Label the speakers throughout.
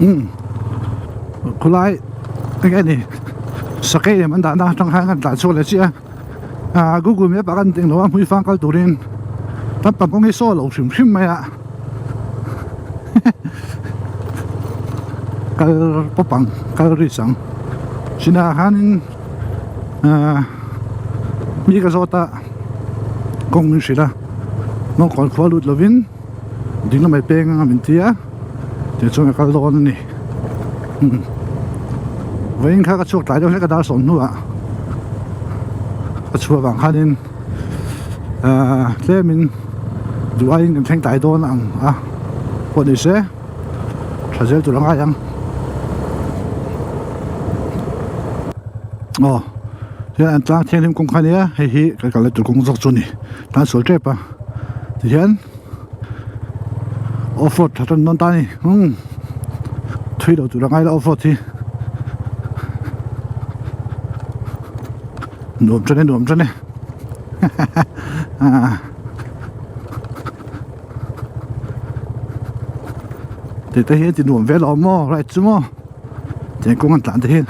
Speaker 1: Umm khulai enge ni sakei lem an dahna atang khan kan tlan chhuak leh chiah a ah google map ah kan englo a hmui fang kal turin lampang kawng hi saw lo hrim hrim mai a kal pawp ang kal risk ang china khanin ah mi ka zawt a kawng min hrilh a mawngkawn khua lut lovin. Ding lamah i peng anga min ti a tichuan ka kal dawn a ni vawiin kha ka chhuak tlai deuh hlek a dar sawm hnuah ka chhuah vang khanin ahh tlemin duh aiin kan thleng tlai dawn ang a pawh ni se tha zel tur a ngai ang aw hian an tlang thianghlim kawng kha a nia hei hi kan kalna tur kawng zawk chu a ni tan sual tep a. Tihian off road tha tan dawn ta a ni umm thui loh tur a ngai lo off road hi nuam tan e nuam tan e hahaha tih te hi a ti nuam ve lo maw ride chu maw tiang kawng an tlan te hian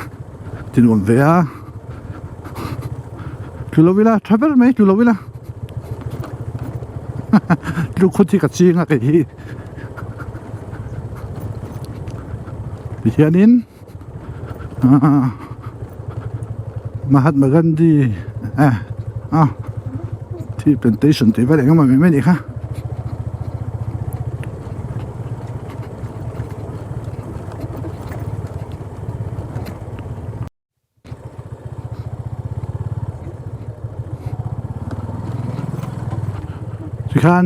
Speaker 1: ti nuam ve a tlu lo ila tha ber mai tlu lo ila tlu khut hi ka ching a kei hi tihianin ah Mahatma Gandhi eh ah tea plantation tih vel engemaw mai mai a nih kha. Tikhan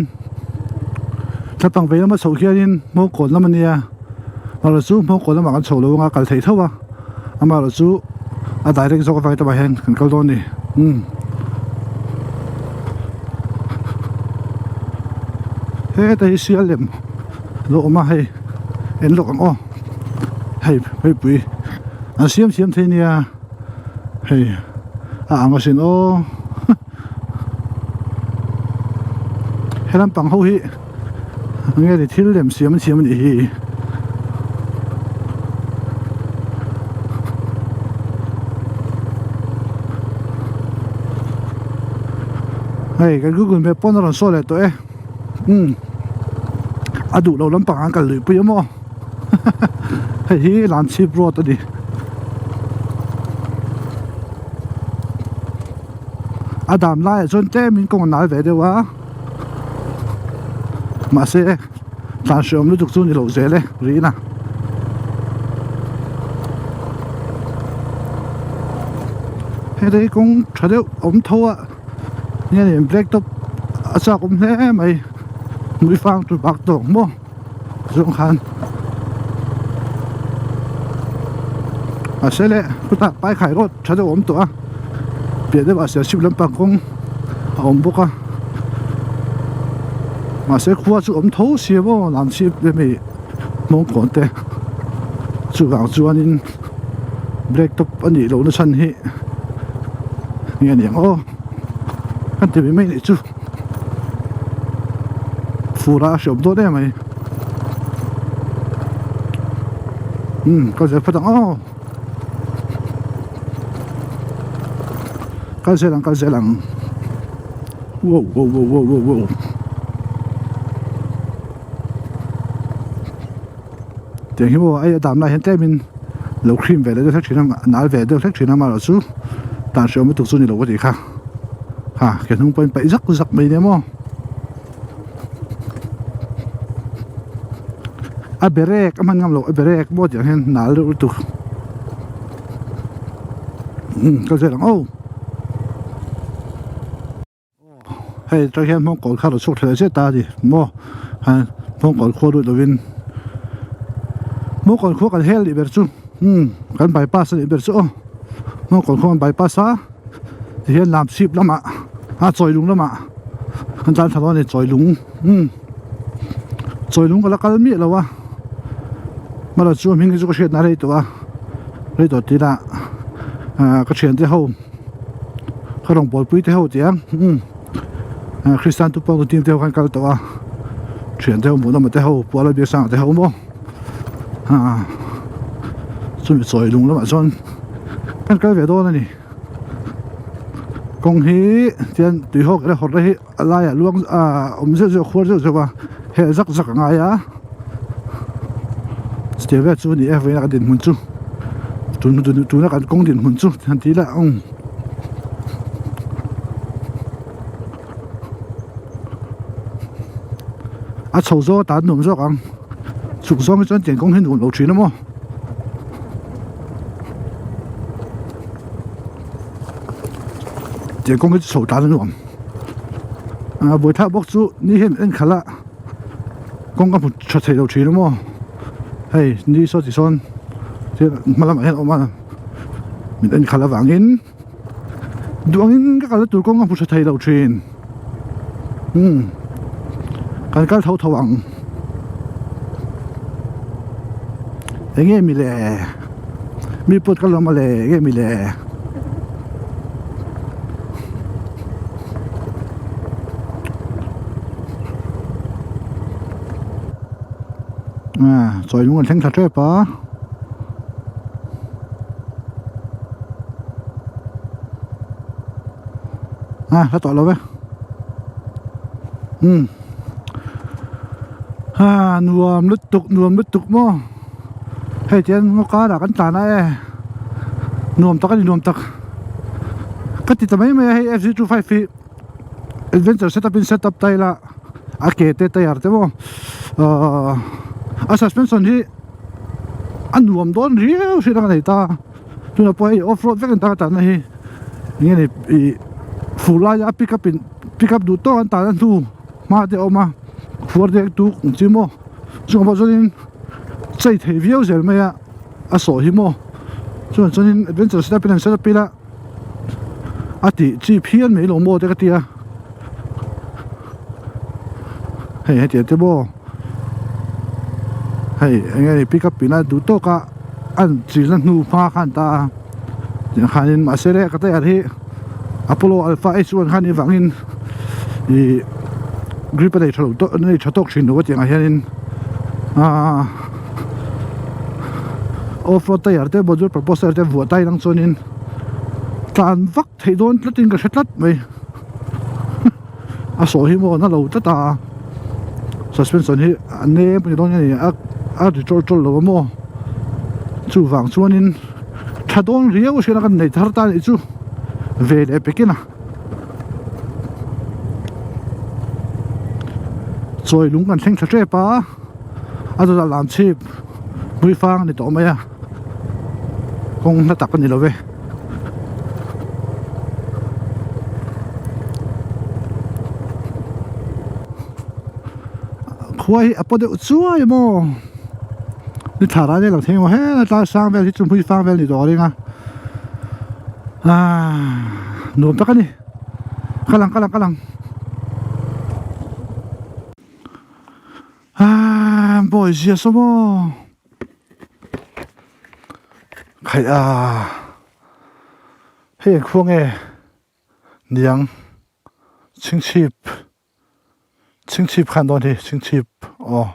Speaker 1: thlapang vei lama chhoh hianin hmawngkawn lam a nia amaherawh chu hmawngkawn lamah kan chho lo anga kal theih tho a amaherawh chu a direct zawk avangin tlaiah hian kan kal dawn a ni umm heta hi sial lem lo awm a hei en lawk ang aw hei heipui. An siam siam thei nia hei a ang asin aw he lampang ho hi enge ni thil lem siam an siam anih hi hei kan google map pawn a rawn sawi leh tawh e umm a duh loh lampang ah an kal luihpui a maw. Hei hi Lanchhip road a ni. A dam laiah chuan tlem in kawng a nal ve deuh a mahse tlan hreawm lutuk chu ni lo zel e rihna. Heta hi kawng tha deuh a awm tho a nge black top a chak awm hle mai hmuifang tur bak tawk maw. Zawng khan mahse le khutah paikhai rawt tha deuh a awm tawh a piah deuh ah serchhip lampang kawng a awm bawk a mahse khua chu awm tho si maw lam chhip te mi hmawngkawn te chuvang chuanin black top a nih lohna chhan hi nge niang aw kan ti mai mai nih chu. Fur a hriam dawn em mai umm kal zel phawt ang aw kal zel ang kal zel ang wow wow wow wow wow wow tiang hi maw a dam lai hian tlem in lo cream ve leh deuh hlek thin a nal ve deuh hlek thin a amaherawh chu tan hriam lutuk chu ni lo ka tih kha ha ke hnung pawhin paih zak zak mai nia maw a berek a hman ngam loh a berek maw tiang hian nal deuh lutuk umm ka zel ang aw. Hei tah hian hmawng kawl kha a rawn chhuak thei zet ta a ni maw hmawng kawl khua lut lovin hmawng kawl khua kan hel nih ber chu umm kan bypass a nih ber chu aw hmawng kawl khua kan bypass a tihian lam chhip lamah a chawilung lamah kan tlan thla dawn a ni chawilung umm chawilung ka la kal miah lo a hmala chu hming hi chu ka hriatna a rei tawh a rei tawh tih lah ah ka thiante ho. Ka rawn bawlpui te ho tih ang umm Christian tupang team te ho khan kal tawh a thian te ho hmuh nawm te ho Puala Biasanga te ho maw ah. Chumi chawi lung lamah chuan kan kal ve dawn a ni. Kawng hi tian tuihawk leh hawrh hi a laiah luang ah awm zeuh zeuh khuar zeuh zeuh a heh zak zak a ngai a chutiang vel chu a ni e vawiin a kan dinhmun chu tun tuna kan kawng dinhmun chu han tih lah ang. A chho zawk a tan nuam zawk ang chhuk zawng hi chuan tiang kawng hi nuam lo thin a maw. Tiang kawng hi chu chho tan a nuam a buaithlak bawk chu ni hian en khalh a kawng ka hmu tha thei lo thin a maw hei ni saw ti sawn hma lamah hian a awm a min en khalh avangin. Duh angin ka kalna tur kawng a hmu tha thei lo thin. Umm kan kal tho tho ang. Enge mi le? Mi pawt ka lawm a le enge mi le? Ah chawi lung an thleng thla tep a. A hla tawh lo ve umm ha nuam lutuk nuam lutuk maw hei tian ngaw karah kan tlan a e nuam tak a ni nuam tak ka ti ta mai mai a hei F zero two five hi adventure setup in setup ta ila a ke te tire te maw ahh a suspension hi. A nuam dawn riau hriat ang a nei ta tunah pawh hei off road vek an tan a tlanna hi enge ni ih fur laia a pick up in pick up duh tawk an tan a hnu hma te a awm a khuar te tuk ang chi maw chungah pawh chuanin chei thei viau zel mai a a sawh hi maw chuan chuanin adventure step in an set up ila a tih chi phian mai lo maw te ka tia hei hetiang te maw hei eng nge ni pick up ina duh tawk a an chilna hnu hma khan ta a tiang khanin mahse le ka tayar hi Apollo Alpha H one khan avangin ih grip a nei tha lo tawk a nei tha tawk thin lo a tiangah hianin aaa off road tire te motor purpose tire te vuah ta inang chuanin tlan vak theih dawn tlatin ka hre tlat mai a sawh hi maw na lo tlat a suspension hi a nem a ni dawn nge ni a a ri tawlh tawlh lo a maw chuvang chuanin tha dawn riau a hriat a kan nei thar ta anih chu ve leh pekin a. Chawi lung kan thleng tha tep a a dawtah lam chhip pui fang a ni tawh mai a kawng hla tak a ni lo ve. Khua hi a paw deuh chuai maw ni thla ral vel ang thei maw helai tlai sang vel hi chu hmui fang vel a ni tawh a ring a ahh nuam tak a ni kal ang kal ang kal ang ahh bawi zia saw maw khaih a hei an khua nge niang chhingchhip. Chhingchhip khan dawn hi chhingchhip aw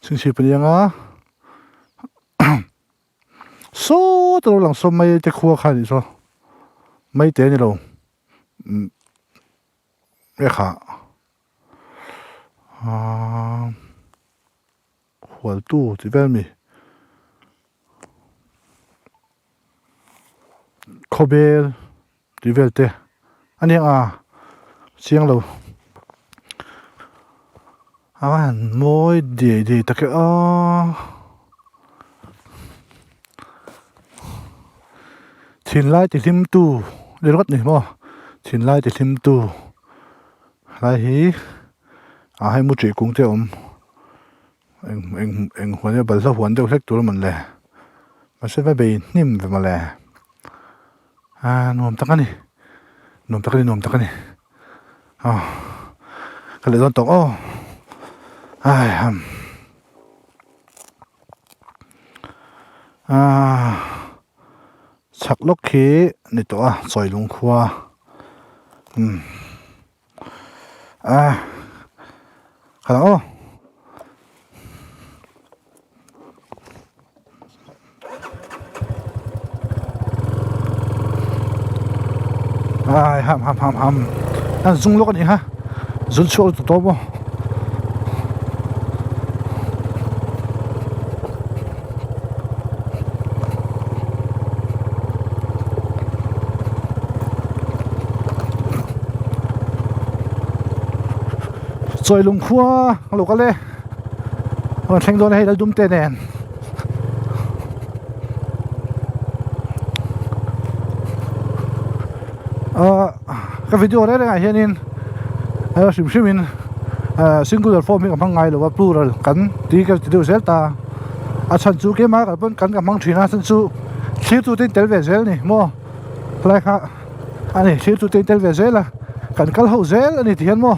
Speaker 1: chhingchhip a ni ang a sawt a lo lang saw mai te khua kha a nih saw mai te a ni lo umm nge kha ahh hualtu tih vel a mi khawbel. Tih vel te a nia a chiang lo a va han mawi diai diai tak e aw thinlai ti hlim tu ni ringawt ni maw thinlai ti hlim tu lai hi ah hei mu ṭih kung te a awm eng eng eng huan nge balhla huan deuh hlek tur a mawn le mahse va bei hnim ve mawle. Aaa nuam tak a ni nuam tak a ni nuam tak a ni aw ka leh dawn tawh aw ai ham aaa chhak lawk khi ni tawh a chawi lung khua umm aa ka lang aw. Ai ham ham ham ham an zung lawk a nih kha zun chhuak lutuk tawh maw. Chawi lung khua a lo kal e a rawn thleng dawn a hei lal dum te nen. Ahh ka video reng rengah hianin a hrim hrimin ahh singular form hi ka hmang ngai lo a plural kan tih ka ti deuh zel ta a chhan chu keimah kal pawn kan ka hmang thin a chhan chu thlir tute in tel ve zel a ni maw helai kha a ni thlir tute in tel ve zel a kan kal ho zel a ni ti hian maw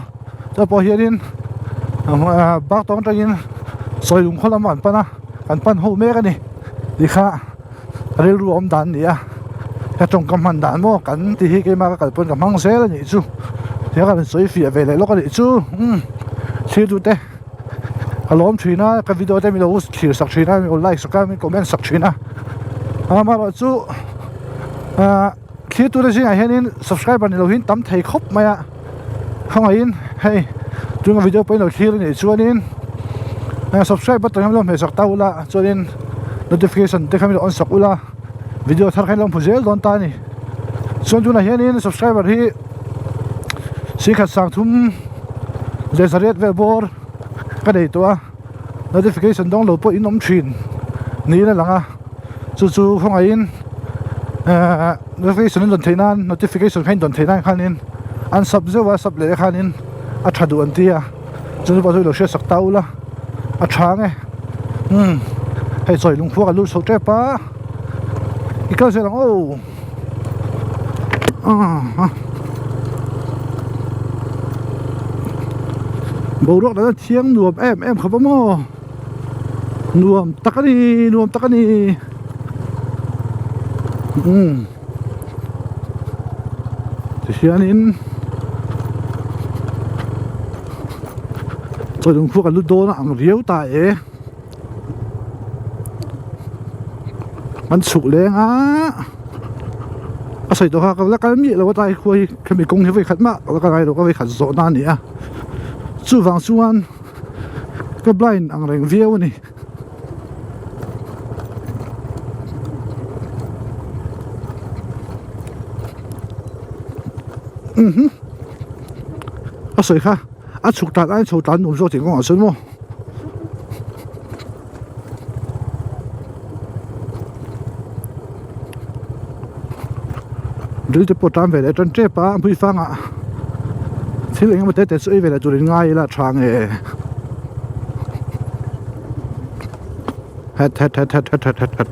Speaker 1: chutah pawh hianin ahh bak tawng atangin sawi lung khaw lamah an pan a kan pan ho mek a ni tih kha. Rilru awm dan a ni a, ka tawngka hman dan maw kan ti hi keimah ka kal pawn ka hmang zel a nih chu, he ka rawn sawi fiah ve leh lawk a nih chu umm thlir duh te ka lawm thin a ka video te min lo thlir sak thin a min lo like sak a min comment sak thin a amaherawh chu ahh thlir tute zingah hianin subscriber ni lo hian tam thei khawp mai a khawngaihin hei tunga video pawhin lo thlir a nih chuanin subscribe button kha min lo hmeh sak ta ula chuanin notification te kha min lo on sak ula video thar kha in lo hmu zel dawn ta a ni chuan tunah hianin subscriber hi singkhat sangthum leh zariat vel bawr ka nei tawh a notification dawng lo pawh in awm thin niin a lang a chu chu khawngaihin ehh notification in dawn theih nan notification kha in dawn theih nan khanin an sub zeuh a sub leh khanin a tha duh an ti a chu chu pawh chu i lo hriat sak ta ula a tha ang e umm hei chawi lungkhua ka lut chho tep a i kal zel ang aw ah boruak dan a thiang nuam em em khawp a maw. Nuam tak a ni nuam tak a ni umm tihianin chaw lungkhua kan lut dawn a ang riau ta e an chhuk leng a a sawi tawh kha ka la kal miah lo a tlai khua hi khami kawng hi vawikhat mah ka la kal ngai lo ka vawikhat zawh na a ni a chuvang chuan. Ka blind ang reng viau a ni. Mhm. A sawi kha a chhuk tan aiin chho tan nuam zawk tih kawngah chuan maw. Ril te pawh tan ve leh tan tep a a hmui fangah thil eng emaw te te chu ei ve leh turin ngai ila tha nge het het het het het het het het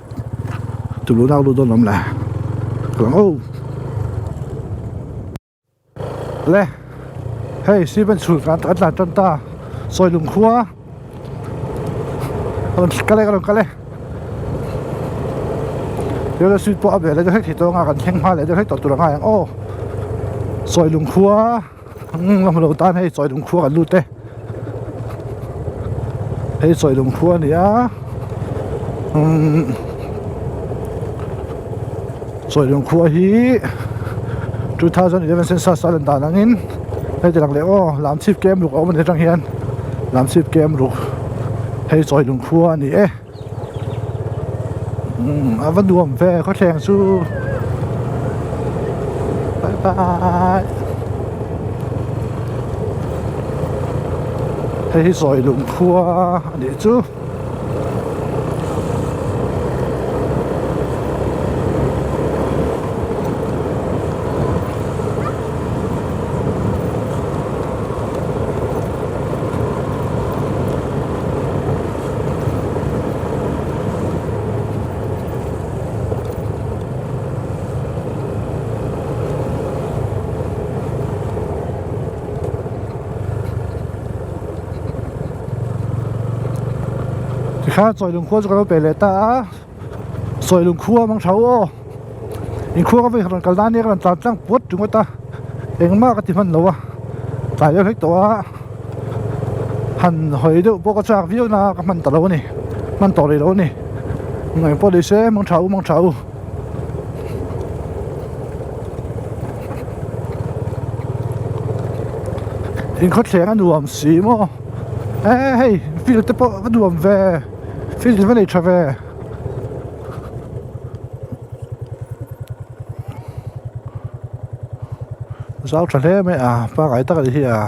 Speaker 1: tulu nau lut dawn awm le ka lang aw. Le hei cement chhun kan kan tlan tan ta sawi lung khua a rawn kal e a rawn kal e railway street pawh a bel deuh hlek thei tawh anga kan thleng hma leh deuh hlek tawh tur a ngai ang aw sawi lung khua umm la hmu lo tan hei sawi lung khua kan lut e hei sawi lung khua a ni a umm. Chawilung khua hi 2011 census a lan dan angin hei ti lang leh aw Lamchhip kem ruk a awm a ni atang hian Lamchhip kem ruk hei Chawilung khua a ni e umm a va nuam ve khawthleng chu bye bye hei hi Chawilung khua a nih chu. Tikhan chawi lungkhua chu ka lo pe leh ta a chawi lungkhua mang tha u aw inkhua ka vei rawn kal nan nia ka rawn tlan tlang puat ringawt a engmah ka ti hman lo a tlai deuh hlek tawh a han hawi deuh pawh ka chak viau na ka hman ta lo a ni hman tawh rih lo a ni engpawh ni se mang tha u mang tha u. Inkhawthleng a nuam si maw e hei field te pawh a nuam ve field va nei tha ve. Zau tha hle mai a pangai tak a ni hi a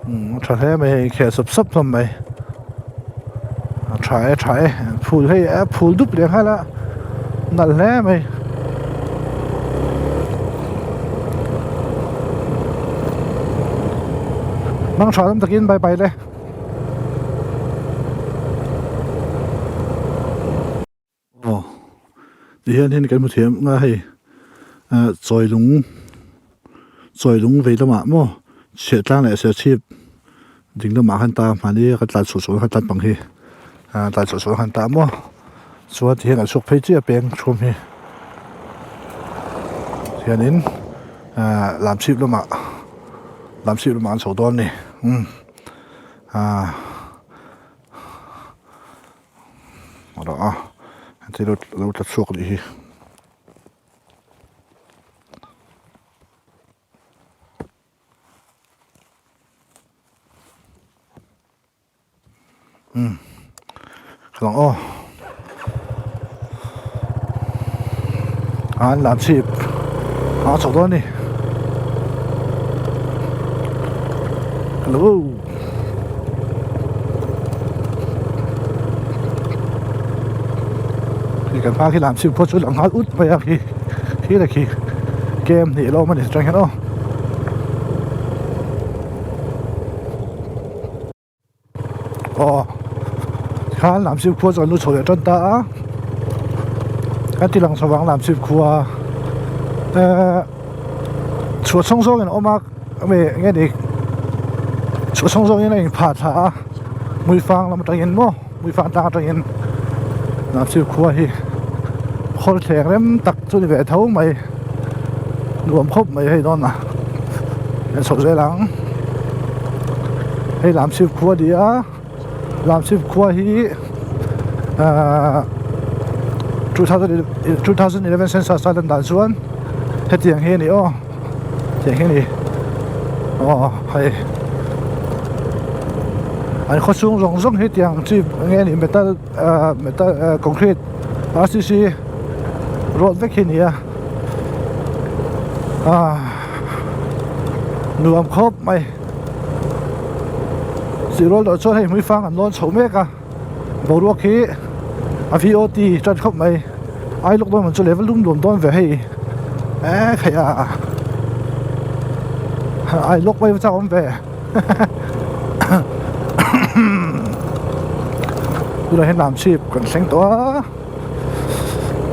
Speaker 1: umm a tha hle mai hei inkhel sawp sawp hlawm mai a tha e tha e phul hei a phul dup leh nghal a nalh hle mai. Hmang tha lam takin bye bye le. Aw tihian hin kan hmu thiam nga hei ah chawi lung chawi lung vei lamah maw chhiah tlang leh serchhip ding lamah khan ta mahni kan tlan chhuah chhuah khan tlan pang hi ah tlan chhuah chhuah khan ta maw chuan tihian an chhuak phei chiah peng thum hi hianin ah lamchhip lamah lamchhip lamah an chho dawn a ni umm ah. A dah a heti lo lo tla chhuak anih hi. Umm ka lang aw an lam chhip a chho dawn a ni hello. Khi kan hma khi lam chhip pawh chu lang nghal ut mai a khi khi le khi kem hnih lawm a ni atang hian aw. Aw khan lam chhip khua chu kan lu chho leh tan ta a kan ti lang chho vang lam chhip khua ehh chhuah chhawng zawng in a awm a enge ni chhuah chhawng zawng in a in phah thla a hmuifang lam atangin maw hmuifang tlang atangin lam chhip khua hi khawl thleng rem tak chu ni ve tho mai nuam khawp mai hei dawn a kan chho zel ang hei lam chhip khua a ni a lam chhip khua hi ahh 2011 census a lan dan chuan hetiang hi a ni aw tiang hi a ni aw hei an khaw chhung zawng zawng hi tiang chi enge a nih metal ahh metal ahh concrete rcc road vek hi a ni a ahh nuam khawp mai chih rual loh chuan hei hmuifang an lawn chho mek a boruak hi a vot tan khawp mai ai lawk dawn chu level lum nuam dawn ve hei eee khaih a ai lawk mai chak awm ve tunah hian lam chhip kan thleng tawh a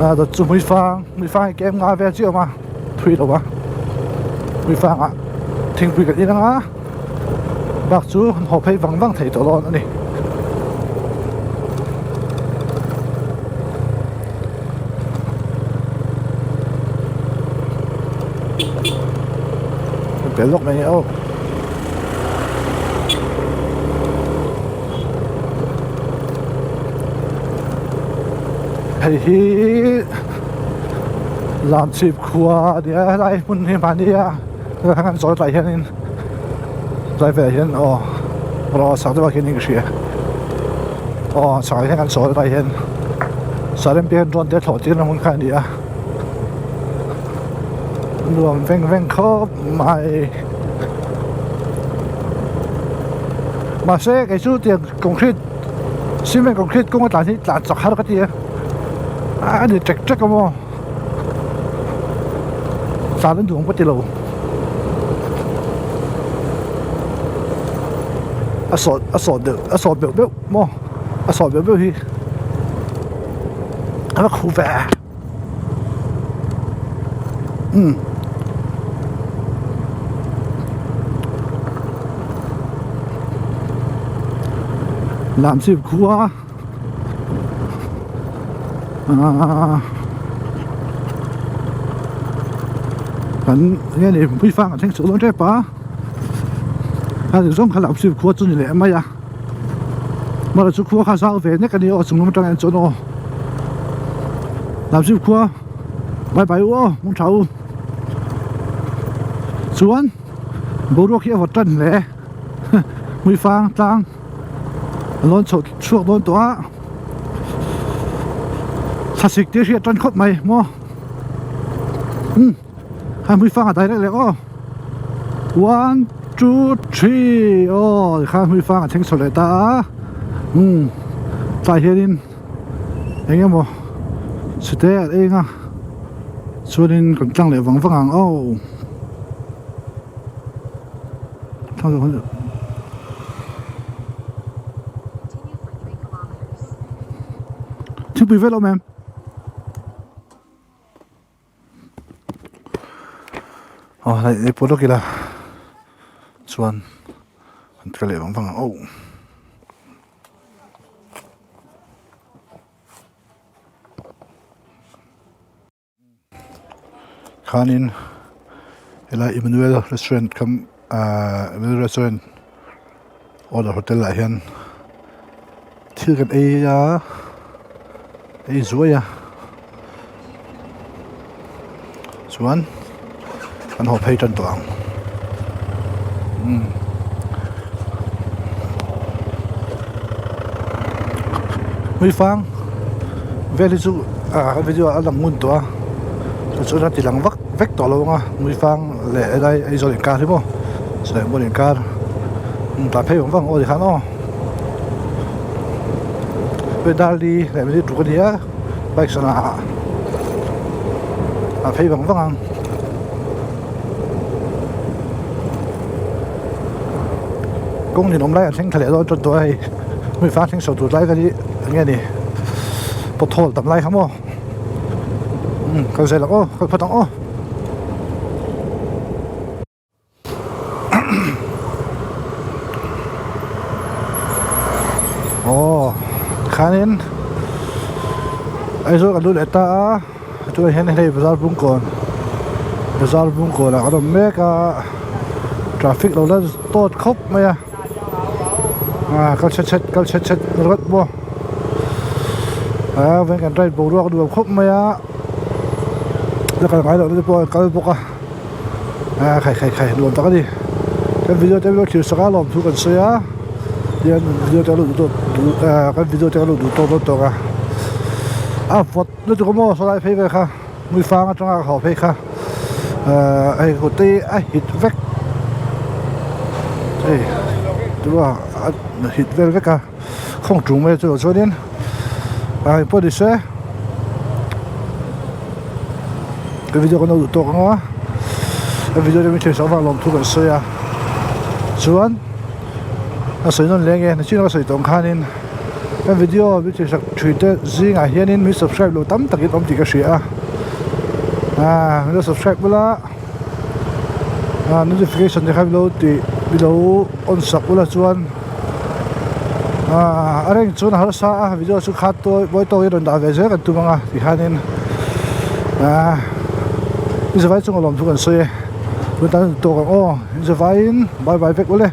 Speaker 1: a dawt chu hmuifang hmuifang hi kem nga vel chiah a awm a thui lo a hmuifang ah thingpui kan in ang a. Bak chu an haw phei vang vang thei tawh dawn a ni. Pel lawk mai aw. Hei hi Lamchhip khua a nia helai hmun hi mahni a. Tunah khan chawl tlai hianin tlai velah hian aw rawh sak deuh ah khian in ka hria aw chhakah hian kan chawl tlai hian sarem te hian drone te a thlawh tir na hmun kha a ni a nuam veng veng khawp mai mahse kei chu tiang concrete cement concrete kawng a tlan hi tlan chak har ka ti a a ni ṭek ṭek a maw. Tlan an duh ang ka ti lo a sawt a sawt deuh a sawt beuh beuh maw a sawt beuh beuh hi a va khuh ve umm. Lam chhip khua. Kan nge ni puifang a thleng chhuah dawn tep a a ni zawng kha lam chhip khua chu ni leh mai a mara chu khua kha zau ve nek a ni aw chung lam atang en chuan aw lam chhip khua bye bye u aw hmang tha u. Chuan boruak hi a vawt tan hle hmuifang tlang a lawn chhoh chhuak dawn tawh a thlasik te hriat tan khawp mai maw umm kha hmuifang a direct leh aw one two three aw tikhan hmuifang a thleng chho leh ta a umm tlai hianin eng emaw chhete a eng a chuanin kan tlang leh vang vang ang aw. Thingpui vel awm em? Aw hei ei pawh lawk ila chuan an kal leh vang vang ang aw. Khanin helai Emmanuel restaurant kha ahh Emmanuel restaurant order hotel ah hian thil kan ei a ei zuai a chuan kan haw phei tan tawh ang umm. Hmuifang vel hi chu ah video a lang ngun tawh a chu chuan a ti lang vak vek tawh lo ang a Hmuifang leh helai Aizawl inkar hi maw Sawimual inkar tah phei vang vang aw tikhan aw hei Darli leh minute ruk a ni a bike sana ah phei vang vang ang. Kawng ninawm lai an thleng thla leh dawn tan tawh a hei hmui fang thleng chho tur lai vel hi eng nge ni pothole tam lai kha maw umm kal zel ang aw kal phawt ang aw. Aw tikhanin Aizawl kan lut leh ta a tunah hian hei bazar bungkawn bazar bungkawn ah kan awm mek a traffic lo la tawt khawp mai a ah kal chhet chhet kal chhet chhet ringawt maw ah vawiin kan ride boruak a nuam khawp mai a la kal ngai loh na te pawh a kal bawk a. Ah khai khai khai nuam tak a ni kan video te lo thlir sak a lawm thu kan sawi a tihian video te a lo duh tawk duh ah kan video te a lo duh tawk dawn tawk a a vawt lutuk a maw sawlai phei vel kha hmuifang atanga ka haw phei kha ah hei kut te hi a hit vek hei tuna a hit vel vek a khawng tung mai chu chuanin ah engpawh ni se. Ka video kan lo duh tawk ang a ka video te min thiam avang lawm thu kan sawi a chuan a sawi nawn leng e nachin a ka sawi tawh ang khanin ka video min thiam sak thui te zingah hianin min subscribe lo tam takin awm tih ka hria a ah min lo subscribe bula ah notification te kha min lo tih min lo on sak bula chuan ah a reng chuan a harsa a video chu khat tawi mawi tawkin rawn dah ve zel kan tum ang a tikhanin ah i zavai chunga lawmthu kan sawi e tun tan tawk ang aw i zavaiin bye bye vek ule.